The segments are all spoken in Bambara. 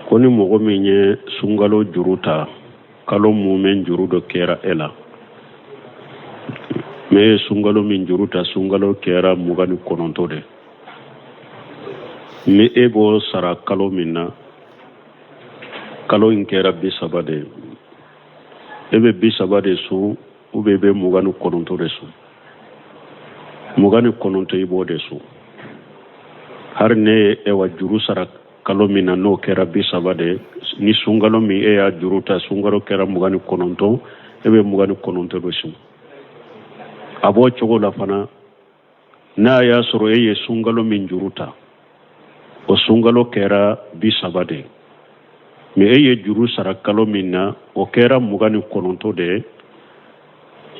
Ko ni mɔgɔ min ye sunkalo juru ta, kalo mumɛ juru dɔ kɛra e la, mais e ye sunkalo min juru ta, sunkalo kɛra 29 de, ni e b'o sara kalo min na, kalo in kɛra 30 de ye, e bɛ 30 de sun ou bien i bɛ 29 de sun? 29, i b'o de sun. Hari ne ye ewa juru sara kalo min na, n'o kɛra 30 de, ni sunkalo min e y'a juru ta, sunkalo kɛra 29, e bɛ 29 de sun. A b'o cogo la fana, n'a y'a sɔrɔ e ye sunkalo min juru ta, o sunkalo kɛra 30 de ye, mais e ye juru sara kalo min na, o kɛra 29 de ye,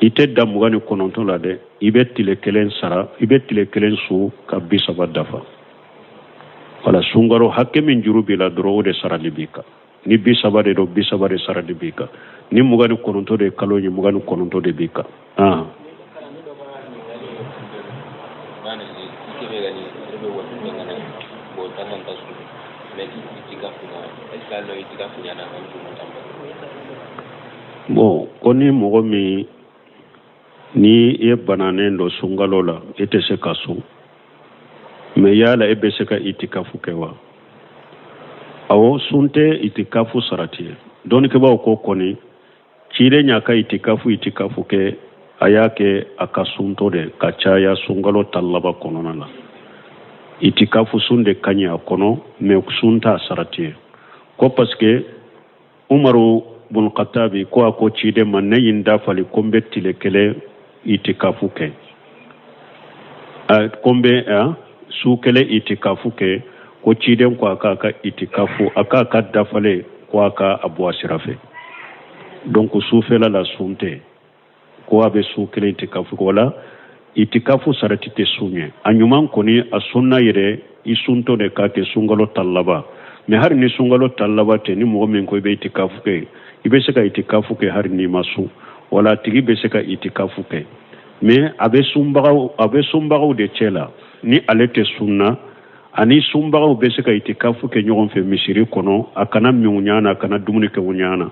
i tɛ dan 29 la dɛ, i bɛ tile kelen sara, i bɛ tile kelen sun ka 30 dafa. Wala sunkalo hakɛ min juru b'i la dɔrɔn, o de sarali b'i kan. Ni 30 de don, 30 de sarali b'i kan. Ni 29 de ye kalo ye, 29 de b'i kan. Ah. Bon, ko ni mɔgɔ min ni i ye bananen don sunkalo la, i tɛ se ka sun, mais yala e bɛ se ka itikafu kɛ wa? Awɔ, sun tɛ itikafu sarati ye. Dɔnnikɛbaaw ko kɔni ciden y'a ka itikafu kɛ, a y'a kɛ a ka suntɔ de ka caya sunkalo tan laban kɔnɔna na. Itikafu sun de ka ɲi a kɔnɔ, mais sun t'a sarati ye. Ko parce que Umaru bun Katabi ko a ko ciden ma, ne ye n dafali ko n bɛ tile kelen itikafu kɛ, ko n bɛ su kelen itikafu kɛ. Ko ciden ko a k'a ka itikafu, a k'a ka dafalen, ko a ka a bɔ a sira fɛ. Donc sufɛla la sun tɛ, ko a bɛ su kelen itikafu. Wala itikafu sarati tɛ sun ye. A ɲuman kɔni, a sunna yɛrɛ, i suntɔ de k'a kɛ sunkalo tan laban. Mais hali ni sunkalo tan laban tɛ, ni mɔgɔ min ko i bɛ itikafu kɛ, i bɛ se ka itikafu kɛ hali n'i ma sun. Wala a tigi bɛ se ka itikafu kɛ, mais a bɛ sunbagaw de cɛ la. Ni ale tɛ sun na, ani sunbagaw bɛ se ka itikafu kɛ ɲɔgɔn fɛ misiri kɔnɔ, a kana min u ɲɛ na, a kana dumuni kɛ u ɲɛ na,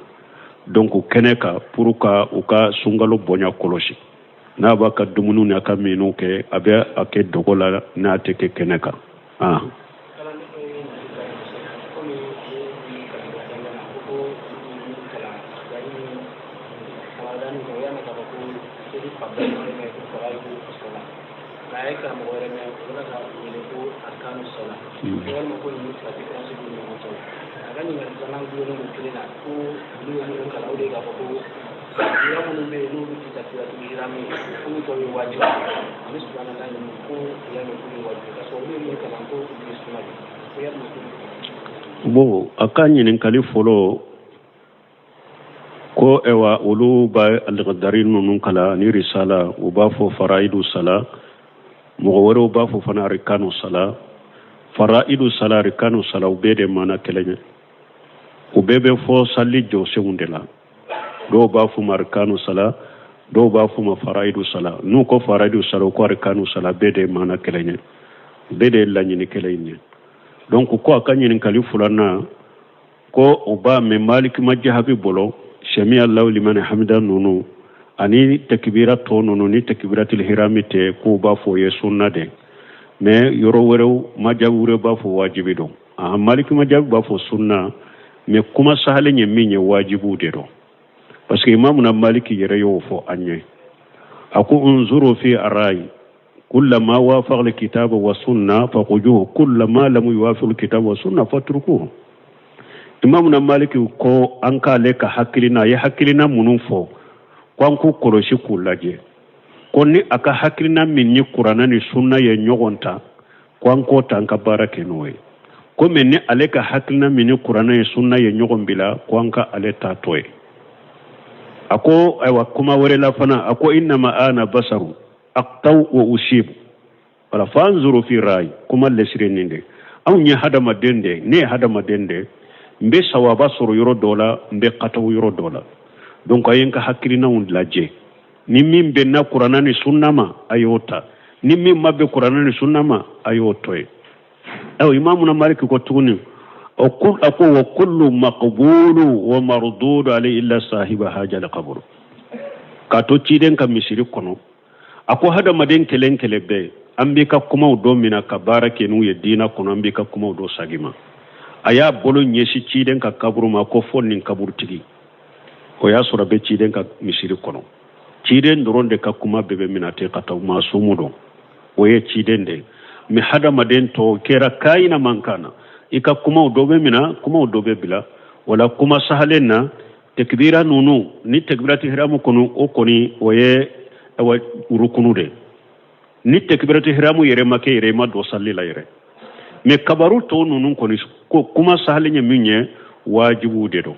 donc kɛnɛ kan, pour ka u ka sunkalo bonya kɔlɔsi. N'a b'a ka dumuniw n'a ka minniw kɛ, a bɛ a kɛ dogo la, n'a tɛ kɛ kɛnɛ kan. Ah. Bon, a ka ɲininkali fɔlɔ ko ɛwa olu b'a alikadari ninnu kalan ni risala, u b'a fɔ faraidu sala, mɔgɔ wɛrɛw b'a fɔ fana arikanu sala. Faraidu sala, arikanu sala, u bɛɛ de maana kelen ye, u bɛɛ bɛ fɔ sali jɔsenw de la. Dɔw b'a fɔ ma arikanu sala, dɔw b'a fɔ ma faraidu sala. N'u ko faraidu sala, u ko arikanu sala, bɛɛ de ye maana kelen ye, bɛɛ de ye laɲini kelen ye. Donc ko a ka ɲininkali filanan, ko u b'a mɛn Maliki majahabi bolo, sami Allahu liman hamida ninnu ani takibira tɔ ninnu, ni takibiratul hirami tɛ, k'u b'a fɔ o ye sunna de, mais yɔrɔ wɛrɛw, majabi wɛrɛw b'a fɔ wajibi don. A Maliki majabi b'a fɔ sunna, mais kuma sahalen ye min ye, wajibiw de don, parce que imamuna Maliki yɛrɛ y'o fɔ an ye. A ko unzuru fi arayi kulla ma wafaqa alkitaba wa sunna fakhuzuhu, kulla ma lam yuwafiq alkitaba wa sunna fatrukuhu. Imamuna Maliki ko an k'ale ka hakilina, a ye hakilina minnu fɔ, ko an k'u kɔlɔsi k'u lajɛ, ko ni a ka hakilina min ni Kuranna ni sunna ye ɲɔgɔn ta, ko an k'o ta, an ka baara kɛ n'o ye. Komi ni ale ka hakilina min ni Kuranna ye sunna ye ɲɔgɔn bila, ko an ka ale ta to ye. A ko ayiwa, kuma wɛrɛ la fana, a ko innama ana basaru aqtaw wa usibu, wala fanzuru fi rayi. Kuma lɛsiri nin de, anw ye hadamaden de, ne ye hadamaden de, n bɛ sawaba sɔrɔ yɔrɔ dɔ la, n bɛ kataw yɔrɔ dɔ la. Donc a ye n ka hakilinaw lajɛ, ni min bɛnna Kuranna ni sunna ma, a y'o ta, ni min ma bɛn Kuranna ni sunna ma, a y'o to yen. Ayiwa, Imamuna Maliki ko tuguni, A ko wa kullu maqbulu wa mardudu alayhi illa sahiba hazal qabr. K'a to ciden ka misiri kɔnɔ, a ko hadamaden kelen kelen bɛɛ, an b'i ka kumaw dɔ mina ka baara kɛ n'u ye diina kɔnɔ, an b'i ka kumaw dɔ sagi ma. A y'a bolo ɲɛsin ciden ka kaburu ma, ko fo nin kaburutigi. O y'a sɔrɔ a bɛ ciden ka misiri kɔnɔ. Ciden dɔrɔn de ka kuma bɛɛ bɛ mina ten ka taa masumu don, o ye ciden de ye. Mais hadamaden tɔw kɛra kayina man kan na, i ka kumaw dɔ bɛ mina, kumaw dɔ bɛ bila. O la kuma sahalen na, tekibira ninnu ni tekibirati hiramu kɔni, o kɔni o ye awa rukunu de. Ni tekibirati hiramu yɛrɛ ma kɛ yɛrɛ, i ma don sali la yɛrɛ. Mais kabaru tɔw ninnu kɔni, ko kuma sahalen ye min ye, wajibuw de don.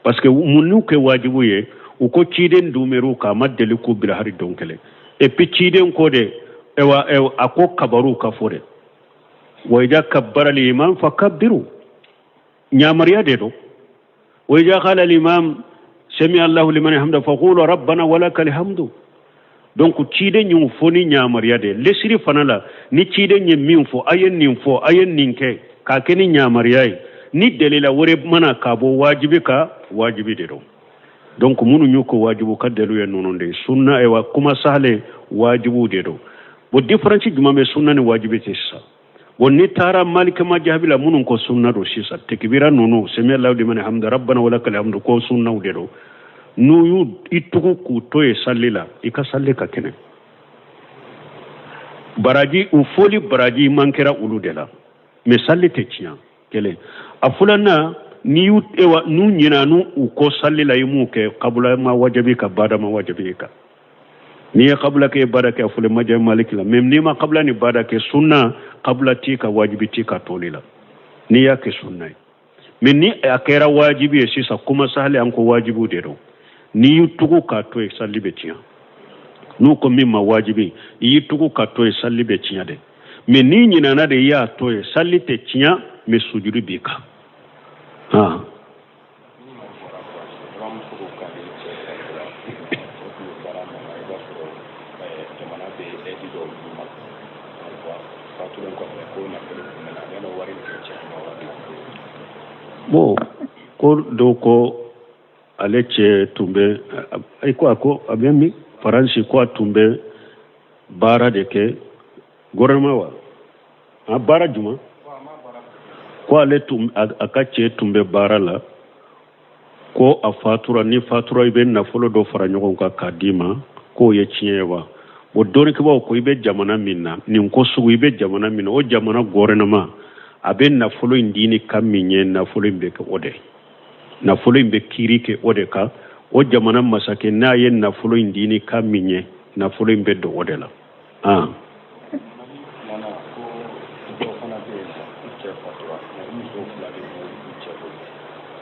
Parce que mun n'u kɛ wajibu ye? U ko ciden dumer'u kan, a ma deli k'u bila hari don kelen. Et puis ciden ko de, ewa a ko kabaru ka fɔ de, wa ida kabbara al-imam fa kabbiru, ɲamariya de don. Wa ida qala al-imam sami allahu liman hamda faqulu rabbana walakal hamdu. Donc ciden y'u fɔ ni ɲamariya de. Lesiri fana la, ni ciden ye min fɔ, a ye nin fɔ, a ye nin kɛ, k'a kɛ ni ɲamariya ye, ni delila wɛrɛ mana k'a bɔ wajibi ka, wajibi de don. Donc minnu y'u ko wajibu ka dalilu ye ninnu de ye. Sunna, ayiwa, kuma sahalen wajibu de don. Bon, différence jumɛn bɛ sunna ni wajibi cɛ sisan? Bon, n'i taara malikama jaabi la, minnu ko sunna don sisan, tekibira ninnu, sami allahu liman hamda, rabbana walakal hamdu, ko sunnaw de don. N'u y'u i tugu k'u to yen sali la, i ka sali ka kɛnɛ. Baraji, u foli baraji man kɛra olu de la, mais sali tɛ tiɲɛ. Kelen a filanan, n'i y'u ewa n'u ɲinana u kɔ sali la, i m'u kɛ, kabula ma wajabi ka bada ma wajabi kan. N'i ye kabula kɛ, baada kɛ, a fɔlen maja maliki la. Mais n'i ma kabula ni bada kɛ, sunna kabula t'i ka, wajibi t'i ka toli la n'i y'a kɛ sunna ye. Mais ni a kɛra wajibi ye sisan, kuma sahali an ko wajibiw de don. N'i y'i tugu k'a to yen, sali bɛ tiɲɛ. N'u ko min ma wajibi, i y'i tugu k'a to yen, sali bɛ tiɲɛ de. Mais n'i ɲinana de, i y'a to yen, sali tɛ tiɲɛ, mais sujudi b'i kan. Han. Bon, ko dɔw ko ale cɛ tun bɛ, i ko a ko a bɛ min Faransi, ko a tun bɛ baara de kɛ gouvernement wa, a baara jumɛn? Ko ale tun, a ka cɛ tun bɛ baara la, ko a fatura, ni fatura i bɛ nafolo dɔ fara ɲɔgɔn kan k'a d'i ma, k'o ye tiɲɛ ye wa? O dɔnnikɛbaaw ko i bɛ jamana min na, nin ko sugu, i bɛ jamana min na, o jamana gouvernement a bɛ nafolo in di ni kan min ye, nafolo in bɛ kɛ o de, nafolo in bɛ kiiri kɛ o de kan. O jamana masakɛ n'a ye nafolo in di ni kan min ye, nafolo in bɛ don o de la. Ah.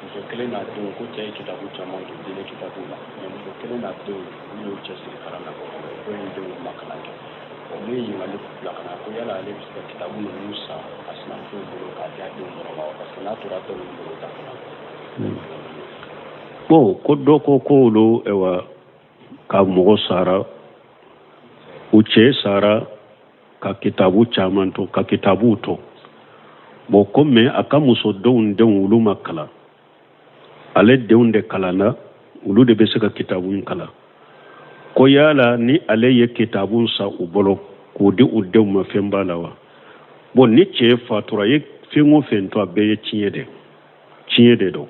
Muso kelen n'a denw, ko cɛ ye kitabu caman don diinɛ kitabu la, mais muso kelen n'a denw, olu y'u cɛsiri kalan na, ko in denw ma kalan kɛ. O ne ye ɲininkali bila ka na ko yala ale bɛ se ka kitabu ninnu san a sinamuso bolo k'a di a denw dɔrɔn ma, parce que n'a tora denw bolo ta kalan. Bon, ko dɔ ko ko olu ayiwa ka mɔgɔ sara, u cɛ sara ka kitabu caman to, ka kitabuw to. Bon, ko mais a ka musodenw denw, olu ma kalan, ale denw de kalanna, olu de bɛ se ka kitabu in kalan. Ko yala ni ale ye kitabu san u bolo k'o di u denw ma, fɛn b'a la wa? Bon, ni cɛ fatura, ye fɛn o fɛn to, a bɛɛ ye tiɲɛ de, tiɲɛ de don.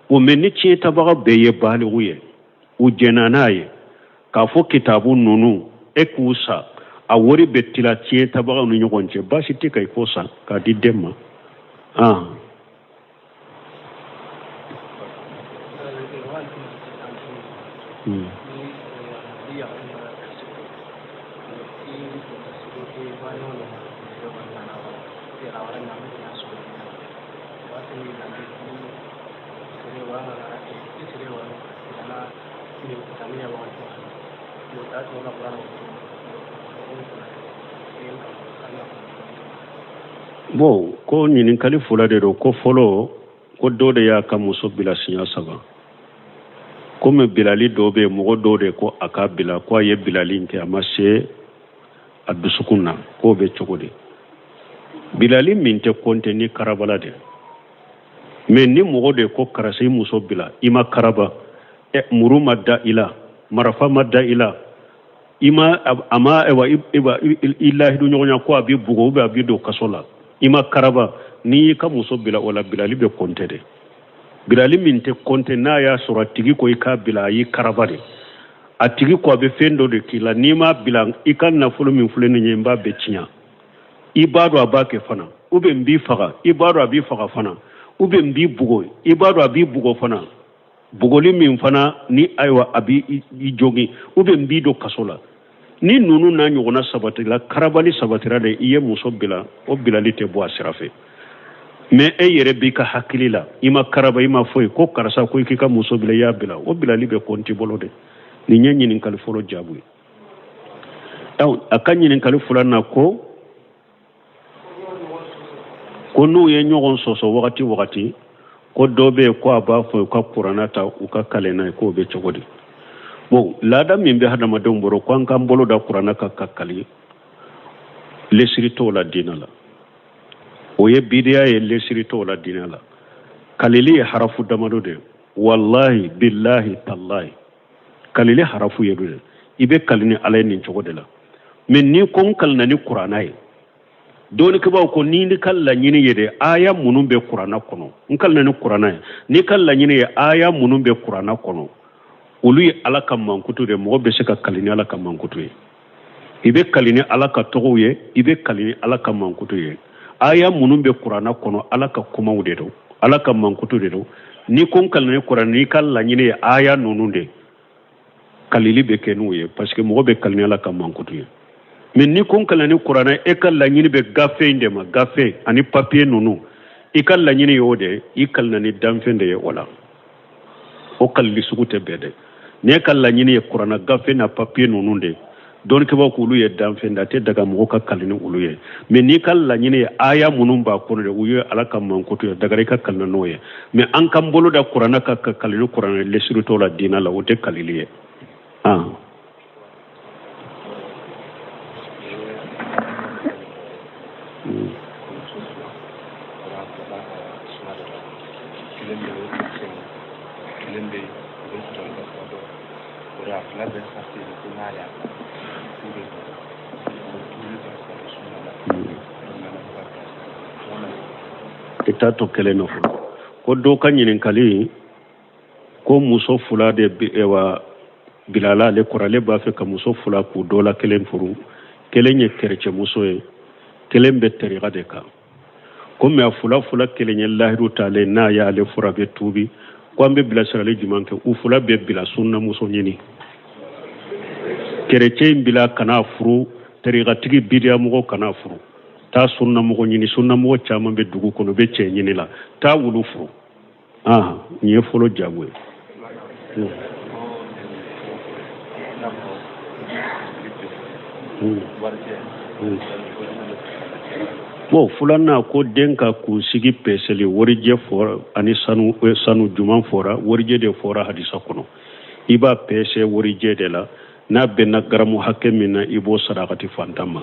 Bon, mais ni tiɲɛ tabaga bɛɛ ye baliku ye, u jɛnna n'a ye k'a fɔ kitabu ninnu e k'u san, a wari bɛ tila tiɲɛ tabagaw ni ɲɔgɔn cɛ, baasi tɛ ka i k'o san k'a di den ma. Ah. Bon, ko ɲininkali fila de don. Ko fɔlɔ, ko dɔ de y'a ka muso bila siɲɛ saba. Komi bilali dɔ bɛ yen, mɔgɔ dɔw de ko a ka bila, ko a ye bilali in kɛ, a ma se a dusukun na, k'o bɛ cogo di? Bilali min tɛ kɔnte ni karabala de. Mais ni mɔgɔ de ko karisa i muso bila, i ma karaba, muru ma da i la, marafa ma da i la, i ma a ma ayiwa i lahidu ɲɔgɔnya ko a b'i bugɔ ou bien a b'i don kaso la, i ma karaba, n'i y'i ka muso bila o la, bilali bɛ kɔnte de. Bilali min tɛ kɔnte, n'a y'a sɔrɔ a tigi ko i k'a bila, a y'i karaba de, a tigi ko a bɛ fɛn dɔ de k'i la, n'i m'a bila i ka nafolo min filɛ nin ye, n b'a bɛɛ tiɲɛ, i b'a dɔn a b'a kɛ fana, ou bien n b'i faga, i b'a dɔn a b'i faga fana, ou bien n b'i bugɔ, i b'a dɔn a b'i bugɔ fana, bugɔli min fana ni ayiwa a b'i jogin, ou bien n b'i don kaso la. Ni ninnu n'a ɲɔgɔnna sabatila, karabali sabatira de, i ye muso bila, o bilali tɛ bɔ a sira fɛ. Mais e yɛrɛ b'i ka hakili la, i ma karaba, i ma foyi, ko karisa ko i k'i ka muso bila, i y'a bila, o bilali bɛ kɔnti bolo de. Nin ye ɲininkali fɔlɔ jaabu ye. A ka ɲininkali filanan ko ko n'u ye ɲɔgɔn sɔsɔ wagati wagati, ko dɔ bɛ yen ko a b'a fɔ u ka kuranna ta u ka kale n'a ye, k'o bɛ cogo di? Bon, laada min bɛ hadamadenw bolo ko an k'an bolo da kuranna kan ka kali, lesiri t'o la diinɛ la, o ye bidiya ye, lesiri t'o la diinɛ la. Kalili ye harafu damadɔ de ye, walahi, bilahi, talahi, kalili harafu ye de, i bɛ kali ni ala ye nin cogo de la. Mais n'i ko n kalina ni kuranna ye, dɔnnikɛbaaw ko n'i ka laɲini ye de aya minnu bɛ kuranna kɔnɔ, n kalina ni kuranna ye, n'i ka laɲini ye aya minnu bɛ kuranna kɔnɔ, olu ye ala ka mankutu de, mɔgɔ bɛ se ka kali ni ala ka mankutu ye. I bɛ kali ni ala ka tɔgɔw ye, i bɛ kali ni ala ka mankutu ye. Aya minnu bɛ kuranna kɔnɔ, ala ka kumaw de don, ala ka mankutu de don. N'i ko n kalina ni kuranna, n'i ka laɲini ye aya ninnu de, kalili bɛ kɛ n'u ye, parce que mɔgɔ bɛ kali ni ala ka mankutu ye. Mais n'i ko n kalina ni kuranna, e ka laɲini bɛ gafe in de ma, gafe ani papiye ninnu, i ka laɲini y'o de, i kalina ni danfɛn de ye o la, o kalili sugu tɛ bɛn dɛ. N'e ka laɲini ye kuranna gafe na papiye ninnu de, dɔnnikɛbaaw k'olu ye danfɛn de, a tɛ daga mɔgɔ ka kali ni olu ye. Mais n'i ka laɲini ye aya minnu b'a kɔnɔ de, u ye ala ka mankutu ye, dagara i ka kali n'o ye. Mais an k'an bolo da kuranna kan ka kali ni kuranna, lesiri t'o la diinɛ la, o tɛ kalili ye. I t'a to kelen na fɔlɔ. Ko dɔ ka ɲininkali ko muso fila de wa bilala ale kɔrɔ, ale b'a fɛ ka muso fila k'u dɔ la kelen furu, kelen ye kerecɛmuso ye, kelen bɛ tariga de kan. Ko mais a fila fila kelen ye lahidu t'ale, n'a y'ale furu a bɛ tuubi. Ko an bɛ bilasirali jumɛn kɛ? U fila bɛɛ bila, sunnamuso ɲini, kerecɛ in bila kana furu, tarigatigi bidiyamɔgɔ kana furu, taa sunnamɔgɔ ɲini, sunnamɔgɔ caman bɛ dugu kɔnɔ, bɛ cɛ ɲini la, taa wulu furu. Nin ye fɔlɔ jaabu ye. Bon, filanan ko den ka kunsigi pɛsɛli, warijɛ fɔra ani sanu, sanu juman fɔra, warijɛ de fɔra hadisa kɔnɔ. I b'a pɛsɛ warijɛ de la, n'a bɛnna garamu hakɛ min na, i b'o sarakati fantan ma.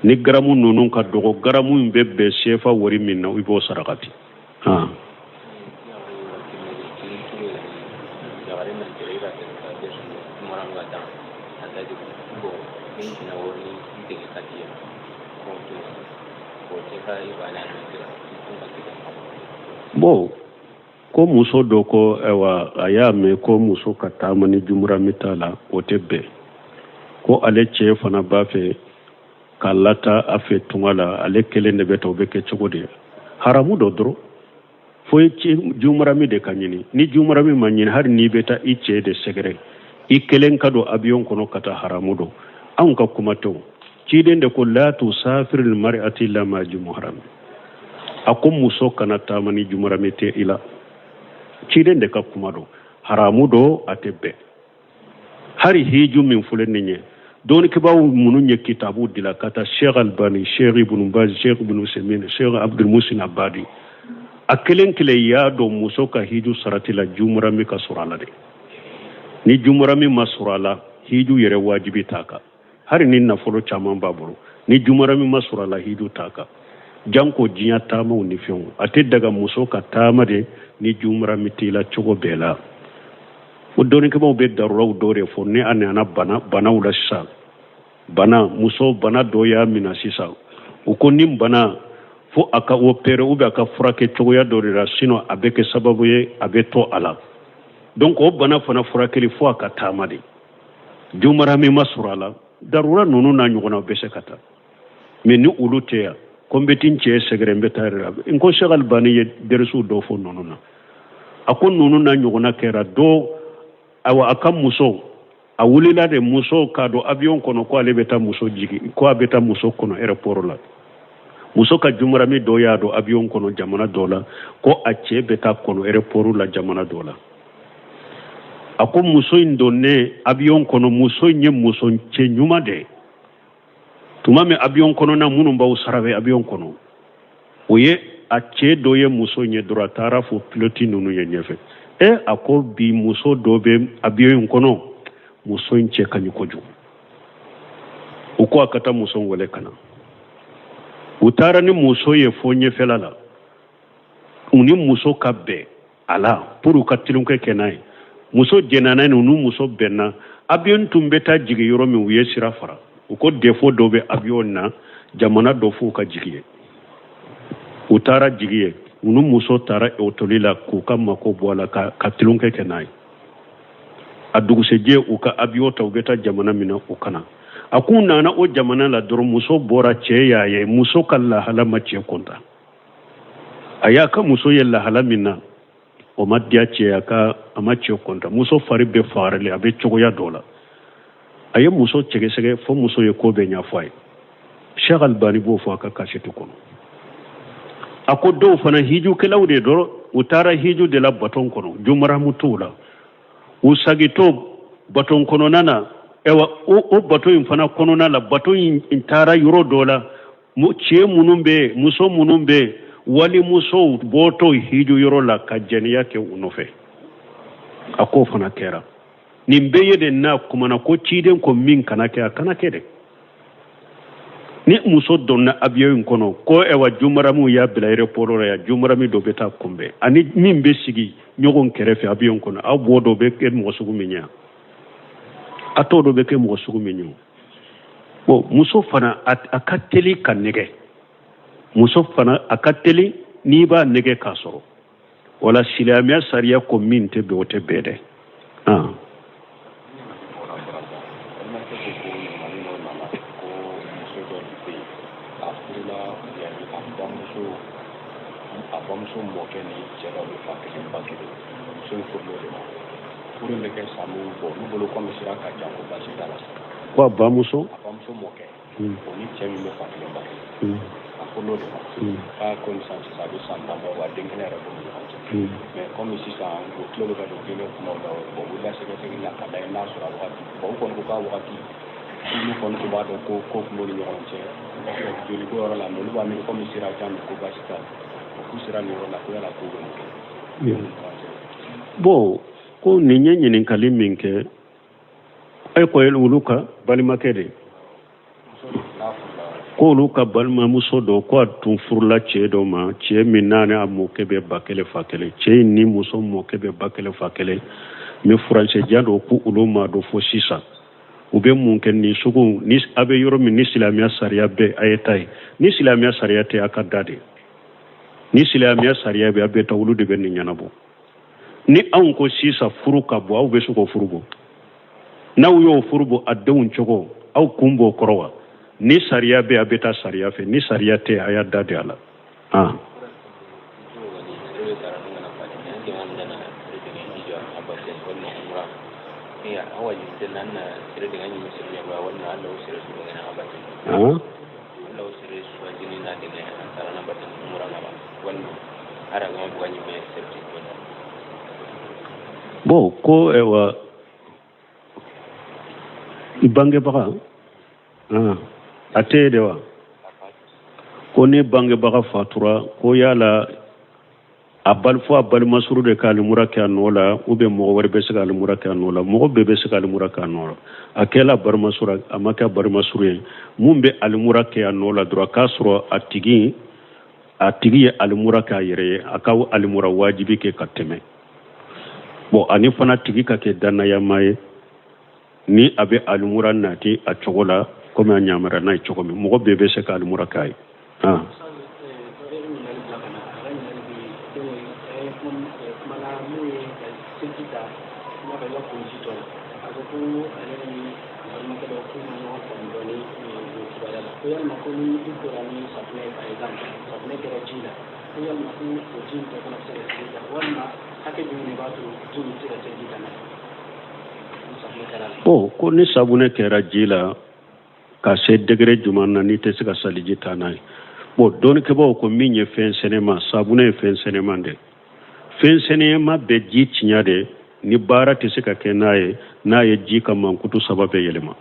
Ni garamu ninnu ka dɔgɔ, garamu in bɛ bɛn sefa wari min na, i b'o sarakati. Bon, ko muso dɔ ko ayiwa a y'a mɛn ko muso ka taama ni jumurami t'a la, o tɛ bɛn. Ko ale cɛ fana b'a fɛ k'a lataa a fɛ tunga la, ale kelen de bɛ taa, o bɛ kɛ cogo di? Haramu dɔ dɔrɔn, fo i cɛ jumurami de ka ɲini. Ni jumurami ma ɲini, hali n'i bɛ taa i cɛ de sɛgɛrɛ, i kelen ka don avion kɔnɔ ka taa, haramu don. Anw ka kuma tɛ o, ciden de ko la tusafiri lmar'ati illa ma jumuharami, a ko muso kana taama ni jumurami tɛ i la. Ciden de ka kuma don, haramu don, a tɛ bɛn. Hari hiju min filɛ nin ye, dɔnnikɛbaaw minnu ye kitabu dila ka taa Sheikh Albani, Sheikh Ibn Baz, Sheikh Ibn Usaimin, Sheikh Abdul Musin Abadi, a kelen kelen y'a dɔn muso ka hiju sarati la jumurami ka sɔrɔ a la de. Ni jumurami ma sɔrɔ a la, hiju yɛrɛ wajibi t'a kan. Hari ni nafolo caman b'a bolo, ni jumurami ma sɔrɔ a la, hiju t'a kan. Janko diɲɛ taamaw ni fɛnw, a tɛ daga muso ka taama de ni jumarami t'i la cogo bɛɛ la. O dɔnnikɛbaaw bɛ daruraw dɔ de fɔ ni a nana banaw la sisan. Bana, muso bana dɔ y'a minɛ sisan, u ko ni bana fo a ka opérer ou bien a ka furakɛ cogoya dɔ de la, sinon a bɛ kɛ sababu ye a bɛ to a la. Donc o bana fana furakɛli fo a ka taama de, jumarami ma sɔrɔ a la. Darura ninnu n'a ɲɔgɔnnaw bɛ se ka taa, mais ni olu tɛ yan ko n bɛ ti n cɛ sɛgɛrɛ, n bɛ taa yɛrɛ la. N ko Cheikh Albani ye derisiw dɔ fɔ ninnu na, a ko ninnu n'a ɲɔgɔnna kɛra dɔ, awa a ka muso a wulila de muso k'a don avion kɔnɔ ko ale bɛ taa muso jigin, ko a bɛ taa muso kɔnɔ aéroport la. Muso ka jumarami dɔ y'a don avion kɔnɔ jamana dɔ la, ko a cɛ bɛ taa kɔnɔ aéroport la jamana dɔ la. A ko muso in donnen avion kɔnɔ, muso in ye muso cɛ ɲuman de ye. Tuma min avion kɔnɔna minnu b'aw sara bɛ avion kɔnɔ, o ye a cɛ dɔ ye muso ye dɔrɔn, a taara fɔ pilote ninnu ye ɲɛfɛ. A ko bi muso dɔ bɛ avion in kɔnɔ, muso in cɛ ka ɲi kojugu. U ko a ka taa muso wele ka na. U taara ni muso ye fo ɲɛfɛla la, u ni muso ka bɛn a la pour u ka tulonkɛ kɛ n'a ye. Muso jɛnna n'a ye, u ni muso bɛnna. Avion tun bɛ taa jigin yɔrɔ min, u ye sira fara. U ko défaut dɔ bɛ avion na, jamana dɔ f'u ka jigin ye. U taara jigin ye, u ni muso taara hôtel la k'u ka mako bɔ a la ka tulonkɛ kɛ n'a ye. A dugusɛjɛ u ka avion ta, u bɛ taa jamana min na, u ka na. A k'u nana o jamana la dɔrɔn, muso bɔra, cɛ y'a ye, muso ka lahala ma cɛ kɔntan. A y'a ka muso ye lahala min na, o ma diya cɛ, a ka a ma cɛ kɔntan. Muso fari bɛ fagaralen, a bɛ cogoya dɔ la. A ye muso cɛgɛsɛgɛ fo muso ye ko bɛɛ ɲɛfɔ a ye. Cheikh Albani b'o fɔ a ka kasɛti kɔnɔ. A ko dɔw fana hijukɛlaw de dɔrɔn, u taara hiju de la baton kɔnɔ, jumaramu t'u la. U sagitɔ baton kɔnɔna na, ayiwa o bato in fana kɔnɔna la, bato in taara yɔrɔ dɔ la, cɛ minnu bɛ yen, muso minnu bɛ yen, walimusow bɔtɔ hiju yɔrɔ la ka jɛnɛya kɛ u nɔfɛ. A k'o fana kɛra. Nin bɛɛ ye de n'a kumana ko ciden ko min kana kɛ, a kana kɛ dɛ. Ni muso donna avion in kɔnɔ ko ayiwa jumaramuw y'a bila aéroport la yan, jumarami dɔ bɛ taa kunbɛn ani min bɛ sigi ɲɔgɔn kɛrɛfɛ avion kɔnɔ, aw b'o dɔ bɛ kɛ mɔgɔ sugu min ye, a t'o dɔ bɛ kɛ mɔgɔ sugu min ye. Bon, muso fana a ka teli ka nɛgɛ, muso fana a ka teli n'i b'a nɛgɛ k'a sɔrɔ. Wala silamɛya sariya ko min tɛ bɛn, o tɛ bɛn dɛ. A bamuso mɔkɛ ni cɛ dɔ bɛ fa kelen ba kelen, muso in furula o de ma. Furu in bɛ kɛ san min bɔ olu bolo, komi sira ka jan, ko baasi t'a la. Ko a bamuso? A bamuso mɔkɛ, o ni cɛ min bɛ fa kelen ba kelen, a furula o de ma. K'a ko ni sisan sisan a bɛ san 10 bɔ, wa den kelen yɛrɛ b'u ni ɲɔgɔn cɛ. Mais komi sisan u tulo bɛ ka don diinɛ kumaw la, bon, wulila sɛgɛsɛgɛli la ka lajɛ n'a sɔrɔ a wagati, bon, u kɔni ko k'a wagati olu kɔni tun b'a dɔn ko ko tun b'u ni ɲɔgɔn cɛ joliko yɔrɔ la, mais olu b'a miiri komi sira jan don, ko baasi t'a la. O k'u sera nin yɔrɔ la, ko yala k'u bɛ mun kɛ? Bon, ko nin ye ɲininkali min kɛ, e ko olu ka balimakɛ de ko olu ka balimamuso dɔ ko a tun furula cɛ dɔ ma, cɛ min n'a ni a mɔkɛ bɛ ba kelen fa kelen, cɛ in ni muso mɔkɛ bɛ ba kelen fa kelen, mais furancɛ jan don ko olu m'a dɔn fo sisan. U bɛ mun kɛ nin sugu ni a bɛ yɔrɔ min ni silamɛya sariya bɛ, a ye taa yen. Ni silamɛya sariya tɛ, a ka da de. Ni silamɛya sariya bɛ, a bɛ taa, olu de bɛ nin ɲɛnabɔ. Ni anw ko sisan furu ka bɔ, aw bɛ se k'o furu bɔ? N'aw y'o furu bɔ, a denw cogo aw kun b'o kɔrɔ wa? Ni sariya bɛ, a bɛ taa sariya fɛ. Ni sariya tɛ, a y'a da de a la. Bon, ko ayiwa i bangebaga a tɛ de wa, ko ni bangebaga fatura, ko yala a bal fo a balimasuru de ka alimura kɛ a nɔ la, ou bien mɔgɔ wɛrɛ bɛ se ka alimura kɛ a nɔ la? Mɔgɔ bɛɛ bɛ se ka alimura kɛ a nɔ la. A kɛla balimasuru, a ma kɛ balimasuru ye, mun bɛ alimura kɛ a nɔ la dɔrɔn, k'a sɔrɔ a tigi A tigi ye alimura k'a yɛrɛ ye, a ka alimura wajibi kɛ ka tɛmɛ. Bon, ani fana tigi ka kɛ dannayama ye, ni a bɛ alimura nati a cogo la komi a ɲamara n'a ye cogo min, mɔgɔ bɛɛ bɛ se ka alimura k'a ye. Ah. Bon, ko ni sabunɛ kɛra ji la ka se degré jumɛn na, n'i tɛ se ka saliji ta n'a ye? Bon, dɔnnikɛbaaw ko min ye fɛn sɛnɛma, sabunɛ ye fɛn sɛnɛman de. Fɛn sɛnɛma bɛ ji tiɲɛ de, ni baara tɛ se ka kɛ n'a ye, n'a ye ji ka mankutu saba bɛɛ yɛlɛma.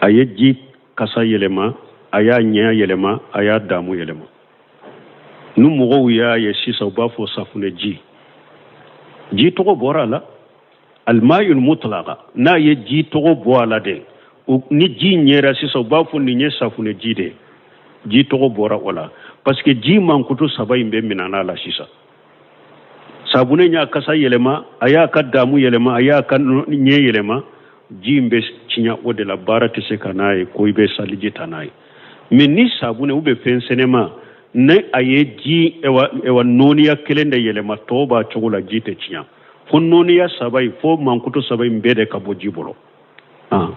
A ye ji kasa yɛlɛma, a y'a ɲɛ yɛlɛma, a y'a damu yɛlɛma. Ni mɔgɔw y'a ye sisan, u b'a fɔ safunɛ ji, ji tɔgɔ bɔra a la. Almayul mutlaqa, n'a ye ji tɔgɔ bɔ a la de, ni ji ɲɛra sisan, u b'a fɔ nin ye safunɛ ji de, ji tɔgɔ bɔra o la, parce que ji mankutu saba in bɛɛ minɛna a la sisan. Sabunɛ y'a kasa yɛlɛma, a y'a ka damu yɛlɛma, a y'a ka ɲɛ yɛlɛma. Ji in bɛ tiɲɛ o de la, baara tɛ se ka n'a ye ko i bɛ saliji ta n'a ye. Mais ni sabunɛ ou bien fɛn sɛnɛma, ni a ye ji ewa nɔɔniya kelen de yɛlɛma, tɔw b'a cogo la, ji tɛ tiɲɛ. Fo nɔɔniya saba in, fo mankutu saba in bɛɛ de ka bɔ ji bolo. Ah.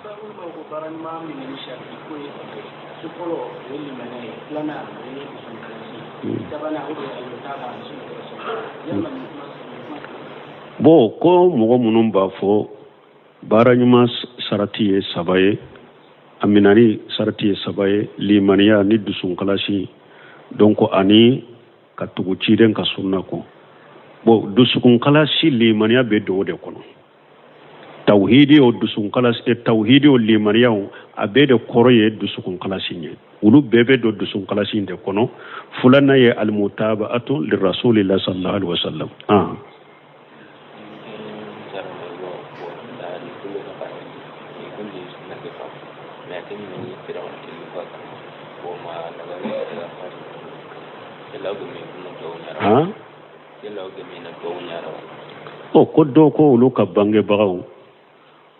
Bon, ko mɔgɔ minnu b'a fɔ baara ɲuman sarati ye saba ye, a minani sarati ye saba ye, limaniya ni dusunkalasi, donc ani ka tugu ciden ka sunna kɔ. Bon, dusukunkalasi, limaniya bɛ don o de kɔnɔ. Tawhidi o, dusukunkalasi, eh, tawhidi o, limaniya o, a bɛɛ de kɔrɔ ye dusukunkalasi ye. Olu bɛɛ bɛ don dusukunkalasi de kɔnɔ. Filanan ye almutabaatu lirasulillahi sallallahu alaihi wasallam. Ah. Han? Ɔ, ko dɔw ko olu ka bangebagaw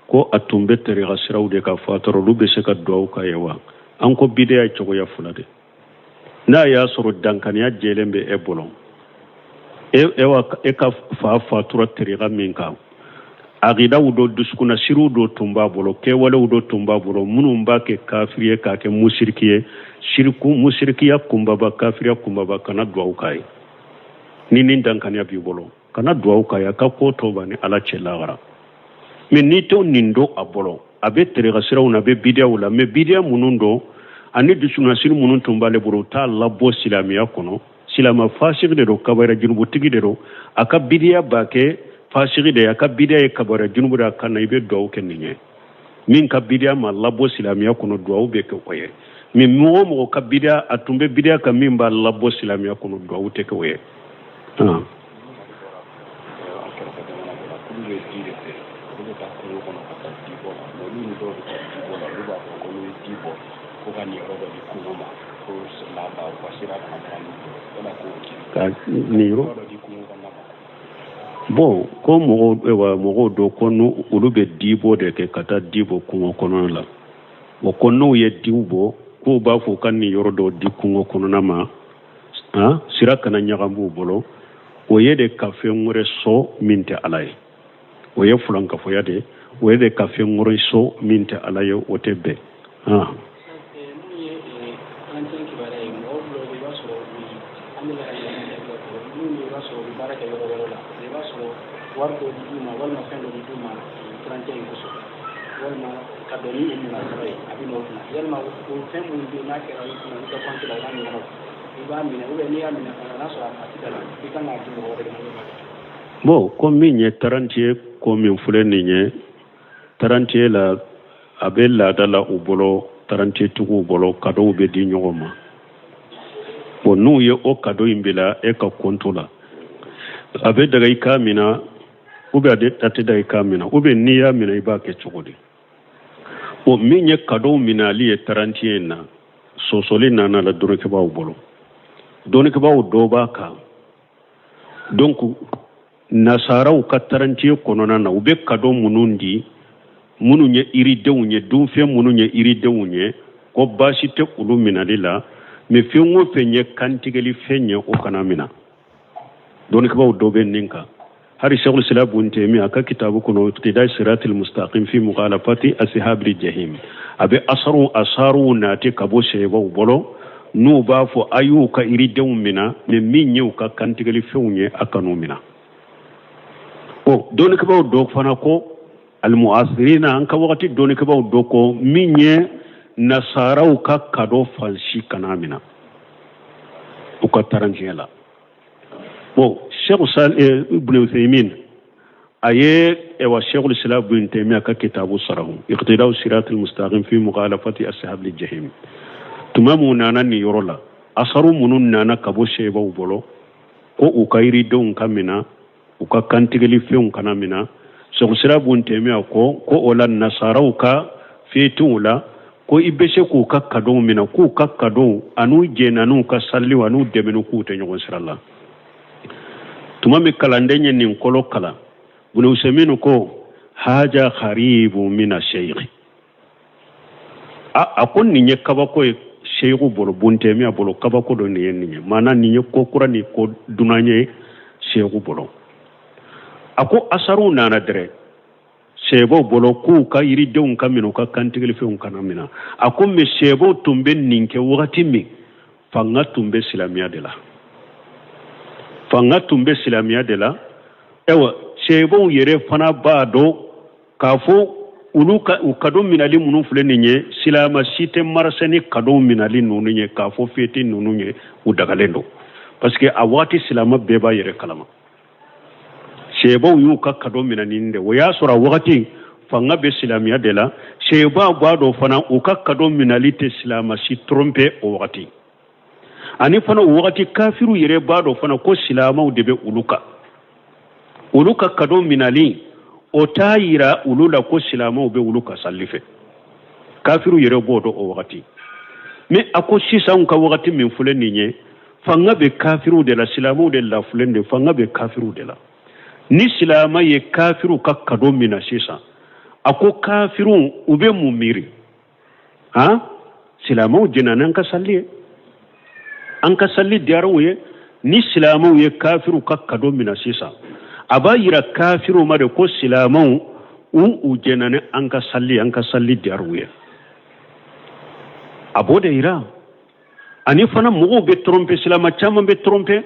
ko a tun bɛ tariqa siraw de kan fatura, olu bɛ se ka duwawu k'a ye wa? An ko bidiya ye cogoya fila de. N'a y'a sɔrɔ dankaniya jɛlen bɛ e bolo, e e ka fa fatura tariqa min kan, aqidaw dɔ, dusukunnasiriw dɔ tun b'a bolo, kɛwalew dɔ tun b'a bolo minnu b'a kɛ kafiri ye, k'a kɛ musiriki ye, siriku musirikiya kunbaba, kafiriya kunbaba, kana duwawu k'a ye. Ni nin dankaniya b'i bolo, kana duwawu k'a ye, a ka ko tɔ b'a ni Ala cɛ lahara. Mais n'i t'o nin dɔn a bolo, a bɛ tariqa siraw na, a bɛ bidiyaw la, mais bidiya minnu don ani dusukunnasiri minnu tun b'ale bolo, u t'a labɔ silamɛya kɔnɔ. Silama fasigi de don, kabayira junubutigi de don. A ka bidiya b'a kɛ fasigi de ye, a ka bidiya ye kabayira junubu de, a ka na i bɛ duwawu kɛ nin ye. Min ka bidiya ma labɔ silamɛya kɔnɔ, duwawu bɛ kɛ o ye. Mais mɔgɔ o mɔgɔ ka bidiya, a tun bɛ bidiya kan min b'a labɔ silamɛya kɔnɔ, duwawu tɛ kɛ o ye. Ah. Ka niyɔrɔ bon, ko mɔgɔw, mɔgɔw dɔ ko olu bɛ dibɔ de kɛ ka taa di bɔ kungo kɔnɔna la. Bon, ko n'u ye diw bɔ, k'u b'a fɔ u ka niyɔrɔ dɔ di kungo kɔnɔna ma, han, sira kana ɲagami u bolo. O ye de ka fɛn wɛrɛ sɔn min tɛ Ala ye, o ye fulankafoya de. O ye de ka fɛn wɛrɛ sɔn min tɛ Ala ye, o tɛ bɛn. Han. Wari dɔ bɛ d'u ma walima fɛn dɔ bɛ d'u ma 31 in kosɔn, walima ka dɔn ni u munasaba ye, a bɛ n'o kunna. Yalima o fɛn minnu bɛ yen, n'a kɛra i kunna i ka compte la, o n'a ɲɔgɔnnaw, i b'a minɛ ou bien n'i y'a minɛ fana, n'a sɔrɔ a ti da la, i kan k'a di mɔgɔ wɛrɛ de ma min b'a kɛ? Bon, ko min ye tarantiye ko min filɛ nin ye, tarantiye la, a bɛ laada la u bolo, tarantiyetigiw bolo, kadow bɛ di ɲɔgɔn ma. Bon, n'u ye o kado in bila e ka konto la, a bɛ daga i k'a mina ou bien a tɛ daga i k'a mina, ou bien n'i y'a mina, i b'a kɛ cogo di? O min ye kadow minali ye tarantiye in na, sɔsɔli nana la dɔnnikɛbaaw bolo. Dɔnnikɛbaaw dɔ b'a kan. Donc nasaraw ka tarantiye kɔnɔna na, u bɛ kado minnu di, minnu ye yiridenw ye, dunfɛn minnu ye yiridenw ye, ko baasi tɛ olu minali la, mais fɛn o fɛn ye kantigɛli fɛn ye, o kana mina. Dɔnnikɛbaaw dɔ bɛ nin kan. Hari Sheikhul Islam Ibn Taymiyyah a ka kitabu kɔnɔ, Iqtida Siratil Mustaqim fi Mukhalafati Ashabil Jahim, a bɛ asaru asaruw nati ka bɔ sahabaw bolo, n'u b'a fɔ a y'u ka yiridenw mina, mais min ye u ka kantigɛli fɛnw ye, a kan'u mina. Bon, dɔnnikɛbaaw dɔ fana ko, almuasirina, an ka wagati dɔnnikɛbaaw dɔ ko, min ye nasaraw ka kado fan si kana mina u ka tarantiɲɛ la. Bon, Cheikh eh, Ibn Uthaymin a ye ewa Cheikhul Islam Ibn Taymiyyah ka kitabu sarahu, Iqtida'u Siratil Mustaqim fi Mukhalafati Ashabil Jahim, tuma mun nana nin yɔrɔ la, asaru minnu nana ka bɔ sahabaw bolo ko u ka yiridenw ka mina, u ka kantigɛli fɛnw kana mina, Cheikhul Islam Ibn Taymiyyah ko o la nasaraw ka fetiw la, ko i bɛ se k'u ka kadow mina, k'u ka kadow an'u jɛnna n'u ka salliw an'u dɛmɛni, k'u tɛ ɲɔgɔn sira la. Tuma min kalanden ye nin kolo kalan, Ibn Usaymin ko haja gharibu mina sheikh, a ko nin ye kabako ye sheikhu bolo, Ibn Taymiyyah bolo kabako dɔ nin ye, nin ye maana nin ye ko kura ni ko dunan ye sheikhu bolo. A ko asaruw nana dɛrɛ sahabaw bolo k'u ka yiridenw ka minɛ, u ka kantigɛlifɛnw kana minɛ. A ko mais sahabaw tun bɛ nin kɛ wagati min, fanga tun bɛ silamɛya de la, fanga tun bɛ silamɛya de la. Ayiwa, sahabaw yɛrɛ fana b'a dɔn k'a fɔ olu ka u kado minali minnu filɛ nin ye, silama si tɛ marasɛ ni kado minali ninnu ye, k'a fɔ feti ninnu ye u dagalen don, parce que a waati silama bɛɛ b'a yɛrɛ kalama. Sahabaw y'u ka kado minɛ nin de, o y'a sɔrɔ a wagati fanga bɛ silamɛya de la. Sahabaw b'a dɔn fana u ka kado minali tɛ silama si tromper o wagati. Ani fana o wagati kafiriw yɛrɛ b'a dɔn fana ko silamaw de bɛ olu kan. Olu ka kado minali, o t'a yira olu la ko silamaw bɛ olu ka salli fɛ. Kafiriw yɛrɛ b'o dɔn o wagati. Mais a ko sisan ka wagati min filɛ nin ye, fanga bɛ kafiriw de la, silamɛw de lafulen de, fanga bɛ kafiriw de la. Ni silama ye kafiriw ka kado mina sisan, a ko kafiriw u bɛ mun miiri? Han, silamɛw jɛnna n'an ka salli ye, an ka salli diyara u ye. Ni silamɛw ye kafiriw ka kado mina sisan, a b'a yira kafiriw ma de ko silamɛw u jɛnna ni an ka salli, an ka salli diyara u ye. A b'o de yira. Ani fana mɔgɔw bɛ tromper, silama caman bɛ tromper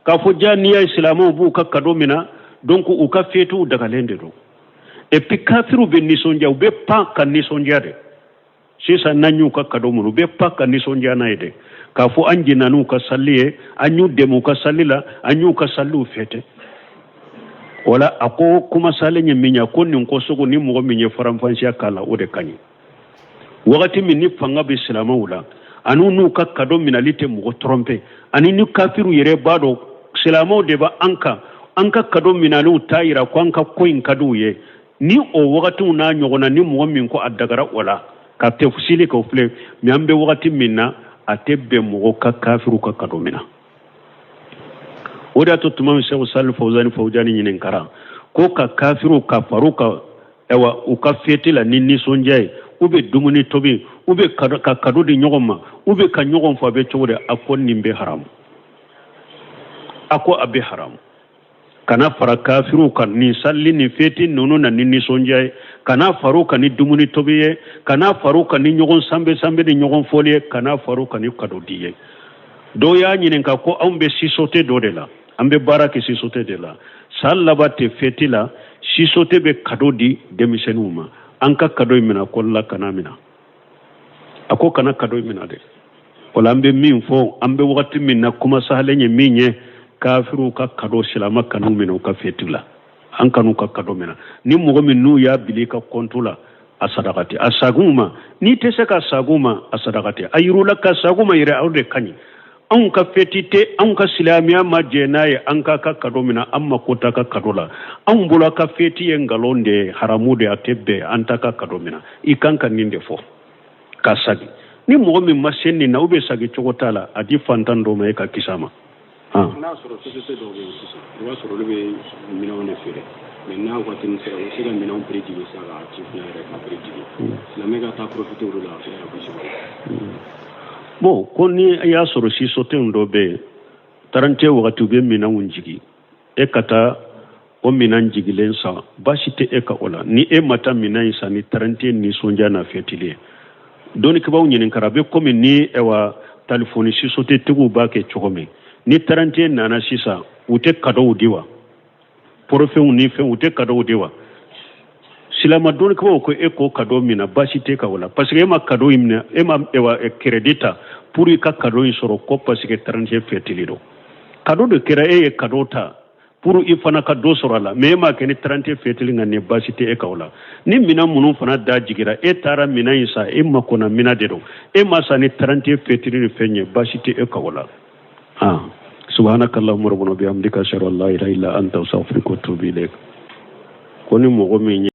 k'a fɔ ja n'i y'a ye silamɛw b'u ka kado mina, donc u ka fetiw dagalen de don. Et puis kafiriw bɛ nisɔndiya, u bɛ pan ka nisɔndiya de. Sisan n'an y'u ka kado minɛ, u bɛ pan ka nisɔndiya n'a ye de, k'a fɔ an jɛnna n'u ka salli ye, an y'u dɛmɛ u ka salli la, an y'u ka salliw fêter. Wala a ko kuma salen ye min ye, ko nin ko sugu ni mɔgɔ min ye faranfasiya k'a la, o de ka ɲi. Wagati min ni fanga bɛ silamɛw la, ani n'u ka kado minali tɛ mɔgɔ tromper, ani ni kafiriw yɛrɛ b'a dɔn silamɛw de bɛ an kan, an ka kado minaliw t'a yira ko an ka ko in ka di u ye, ni o wagatiw n'a ɲɔgɔn na, ni mɔgɔ min ko a dagara o la ka tɛfsili k'o filɛ. Mais an bɛ wagati min na, a tɛ bɛn mɔgɔ ka kafiriw ka kado mina. O de y'a to tuma min Sɛku Sali Fawuzani Fawujani ɲininkara ko ka kafiriw ka far'u ka ayiwa u ka feti la ni nisɔndiya ye, u bɛ dumuni tobi, u bɛ ka kado di ɲɔgɔn ma, u bɛ ka ɲɔgɔn fo, a bɛ cogo di? A ko nin bɛ haramu, a ko a bɛ haramu. Kana fara kafiriw kan nin salli nin feti ninnu na ni nisɔndiya ye, kana far'u kan ni dumuni tobi ye, kana far'u kan ni ɲɔgɔn sanbe sanbe ni ɲɔgɔn fɔli ye, kana far'u kan ni kado di ye. Dɔw y'a ɲininka ko anw bɛ sisote dɔ de la, an bɛ baara kɛ sisote de la, san laban tɛ feti la, sisote bɛ kado di denmisɛnninw ma, an ka kado in minɛ? Ko la, kana minɛ. A ko kana kado in minɛ dɛ. Wala an bɛ min fɔ, an bɛ wagati min na, kuma sahalen ye min ye, kafiriw ka kado, silama kan'u minɛ u ka feti la, an kan'u ka kado minɛ. Ni mɔgɔ min n'u y'a bila i ka kɔntu la, a sadakati, a sag'u ma. N'i tɛ se ka sag'u ma, a sadakati, a yir'u la ka sag'u ma yɛrɛ, aw de ka ɲi. Anw ka feti tɛ, anw ka silamɛya ma jɛn n'a ye an k'a ka kado minɛ, an mako t'a ka kado la. Anw bolo a ka feti ye nkalon de ye, haramu de, a tɛ bɛn an t'a ka kado minɛ. I kan ka nin de fɔ ka sagi. Ni mɔgɔ min ma se nin na ou bien sagi cogo t'a la, a di fantan dɔ ma, e ka kisi a ma. N'a sɔrɔ société dɔw bɛ yen sisan, i b'a sɔrɔ olu bɛ minɛnw de feere, mais n'a waati sera, u bɛ se ka minɛnw prix jigin sisan, k'a ci fana yɛrɛ ka prix jigin, silamɛ ka taa profiter olu la, a bɛ se. Bon, ko ni i y'a sɔrɔ société dɔ bɛ yen, 31 wagati u bɛ minɛnw jigin, e ka taa o minɛn jigilen san, baasi tɛ e ka o la. Ni e ma taa minɛn in san ni 31 nisɔndiya n'a fɛtili ye, dɔnnikɛbaaw ɲininkara, a bɛ komi ni ɛwa telefɔni société tigiw b'a kɛ cogo min. Ni 31 nana sisan, u tɛ cadeauw di wa? Porofɛnw ni fɛn, u tɛ cadeauw di wa? Silama dɔnnikɛbaaw ko e k'o cadeau minɛ, baasi tɛ ka o la, parce que e ma cadeau in minɛ, e ma ɛwa crédit ta pour i ka cadeau in sɔrɔ ko parce que 31 fɛtili don. Cadeau de kɛra, e ye cadeau ta pour i fana ka dɔ sɔrɔ a la, mais e m'a kɛ ni 31 fɛtili nka nin, baasi tɛ e ka o la. Ni minɛn minnu fana da jigira, e taara minɛn in san, e makɔnɔ minɛn de don, e ma san ni 31 fɛtili ni fɛn ye, baasi tɛ e ka o la. Ah, subhanaka allahumma rabbana bihamdika, ashhadu an la ilaha illa anta, astaghfiruka wa atubu ilaik. Ko ni mɔgɔ min